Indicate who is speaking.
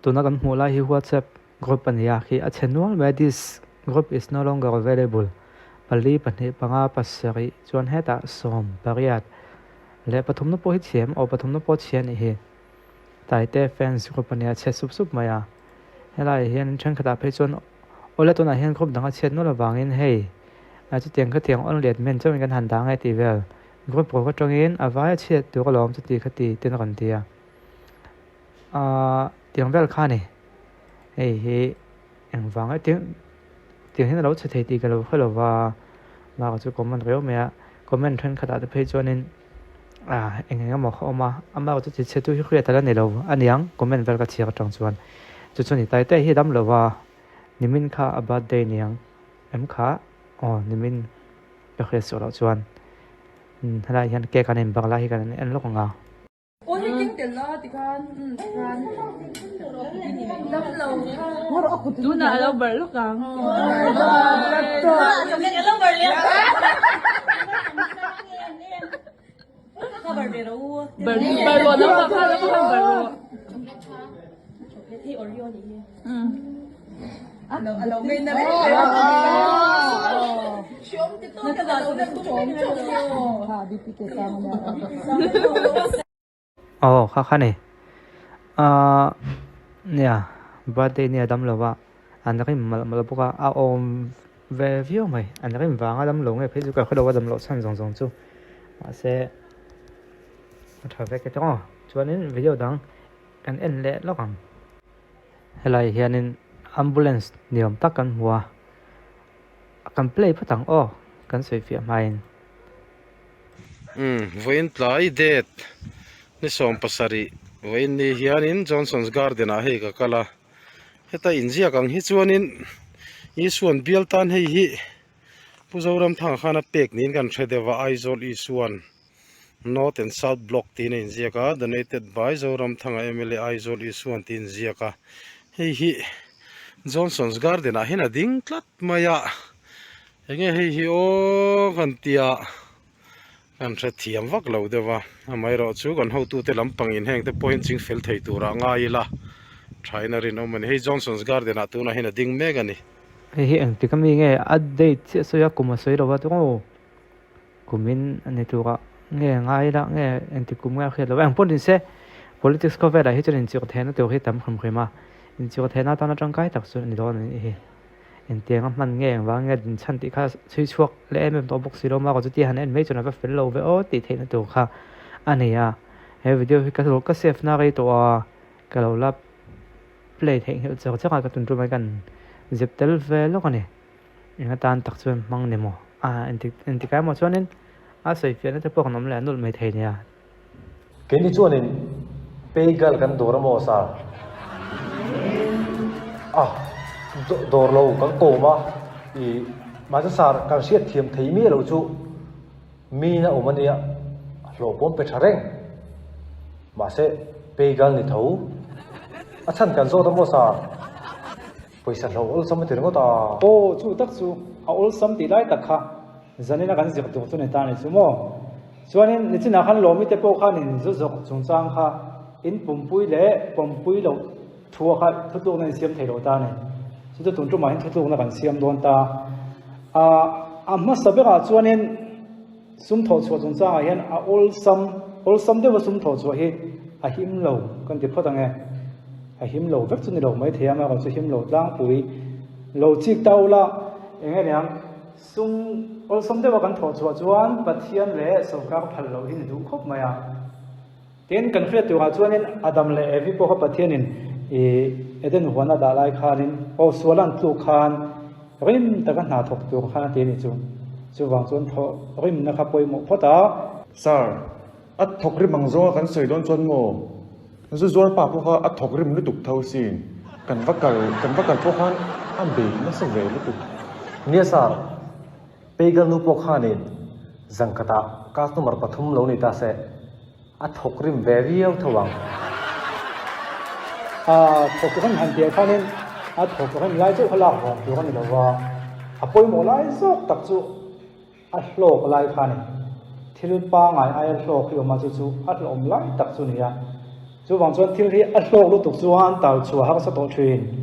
Speaker 1: Tuna kan hmuh lai hi WhatsApp group a ni a, khi a chhe nual mai a, this group is no longer available, pali pahnih panga pasarih chuan hetah sawm pariat leh pathumna pawh hi chhia em aw pathumna pawh chhia a nih hi Taite fans group a nia chhe sup sup mai a, helaiah hian thenkhatah phei chuan awle tunah hian group dang a chhiat nual avangin hei chutiang khatiang only admin chauhin kan han dah ang e tih vel group rawk atangin a vai a chhiat tur alawm chuti khati ten a rawn ti a. Ahh tiang vel kha a ni hei hi engvang a tiang tiang hian a lo chhe thei tih ka lo hre lo va bakah chu comment riau mai a comment thenkhat ah te phei chuanin ah eng eng emaw kha awm a amah erawh chu ti chhe tu hi hriat a la ni lo aniang comment vel ka chhiar atang chuan chu chu a ni taite hi a dam lo va nimin kha a birthday niang em kha aw nimin ka hriat suah loh chuan helaiah hian cake an inbak lai hi kan en lawk ang a. Aw kha kha ni ahh nia birthday nia dam lo va an rim malh malh bawk a a awm ve viau mai an rim vanga dam lo nge phei chu ka hre lo a dam loh chhan zawng zawng chu mahse a tha vek e tawng aw chuanin video dang kan en leh lawk ang. Helai hianin ambulance ni awm tak kan hmu a, kan play phawt ang aw kan sawi fiah hmain.
Speaker 2: Umm vawiin tlai date ni 17 vawiin ni hianin Johnson's Garden ah hei ka kal a, heta inziak ang hi chuanin Isuan bial tan hei hi Pu Zoramthanga khan a pek niin kan hre deuh a Aizawl Isuan. North and South Block tiin a inziak a, Donated by Zoramthanga mla Aizawl Isuan tiin inziak a, hei hi Johnson's Garden ah hian a ding tlat mai a, enge hei hi aw kan tia kan hre thiam vak lo deuh a, amaherawh chu kan hotute lampang in heng te pawh hian ching fel thei turah ngai ila thain a rinawm a ni, hei Johnson's Garden ah tunah hian a ding mek a ni.
Speaker 1: Hei hi engtik ami nge a date chiah sawi a kum a sawi lo a chu aw. Kumin a ni tura nge ngai la nge engti kum nge a hriat loh a, engpawh ni se politics khawvelah hi chuan inchirh theihna tur hi tam hrim hrim a, inchirh theihna atana tangkai tak chu a ni dawn a nih hi. Engtianga hman nge engvang nge din chhan tih kha chhui chhuak leh em em tawh bawk si lo maw chutia han en mai chuan a va fel lo ve aw tih theihna tur kha a ni a, he video hi ka ka save na rei tawh a, ka lo la play theihnghilh char char a ka tun tum a kan zep tel ve lawk a ni. Eng atan tak chuan hmang ni maw? A engtik engtikah emaw chuanin a sawi fiahna te pawh kan awm leh a nulh mai thei nia.
Speaker 3: Keini chuanin Peigal kan dawr a maw sir? A, dawr lo kan kawm a, i mahse sir kan hriat thiam thei miah loh chu mi na awm a nia, hlawh pawm pe tha reng. Mahse Peigal ni tho. A chhan kan zawt a maw sir? Pawisa hlo awlsam a ti ringawt a.
Speaker 1: Aw, chu tak chu a awlsam tih lai tak kha zanina kan zir tur chu ni ta ni chu maw? Chuanin nichinah khan Lawmi te pawh khan in zu zawk chungchang kha in pumpui leh pawmpui loh thua kha thutlukna in siam thei lo ta ni. Chu chu tun tumah hian thutlukna kan siam dawn ta. A a hmasa berah chuanin sum thawh chhuah chungchangah hian a awlsam awlsam deuha sum thawh chhuah hi a him lo kan ti phawt ang e. A him lo vek chu ni lo maithei a, amaherawhchu him lo tlangpui lo chik ta ula eng nge niang sum awlsam deuha kan thawh chhuah chuan Pathian leh sawrkar phal loh hi ni duh khawp mai a. Tin, kan hriat turah chuanin Adam leh Evi pawh kha Pathianin ih Eden huan a dah lai khanin aw sual an tluk khan rim taka hna thawk tur khan a ti a nih chu. Chuvang chuan thawh rimna kha pawimawh phawt a.
Speaker 4: Sir, a thawk rim ang zawnga kan sawi dawn chuan maw? Zu zuar pa pawh kha a thawk rim lutuk tho sin. Kan va kal kan va kal pawh khan a bei nasa ve lutuk.
Speaker 3: Nia sir, Peigal nu pawh khanin zangkhatah customer pathum lo ni ta se, a thawk rim ve viau tho ang.
Speaker 1: A thawk rim han piah khanin a thawk rim lai chauh kha lak vawng tur a ni lo va, a pawimawh lai zawk tak chu A hlawk lai kha a ni. Thil pangai aia hlawk hi awm a, chu chu a hlawm lai tak chu a ni a. Chuvang chuan thil hi a hlawk lutuk chuan tal chhuah harsa tawh thin.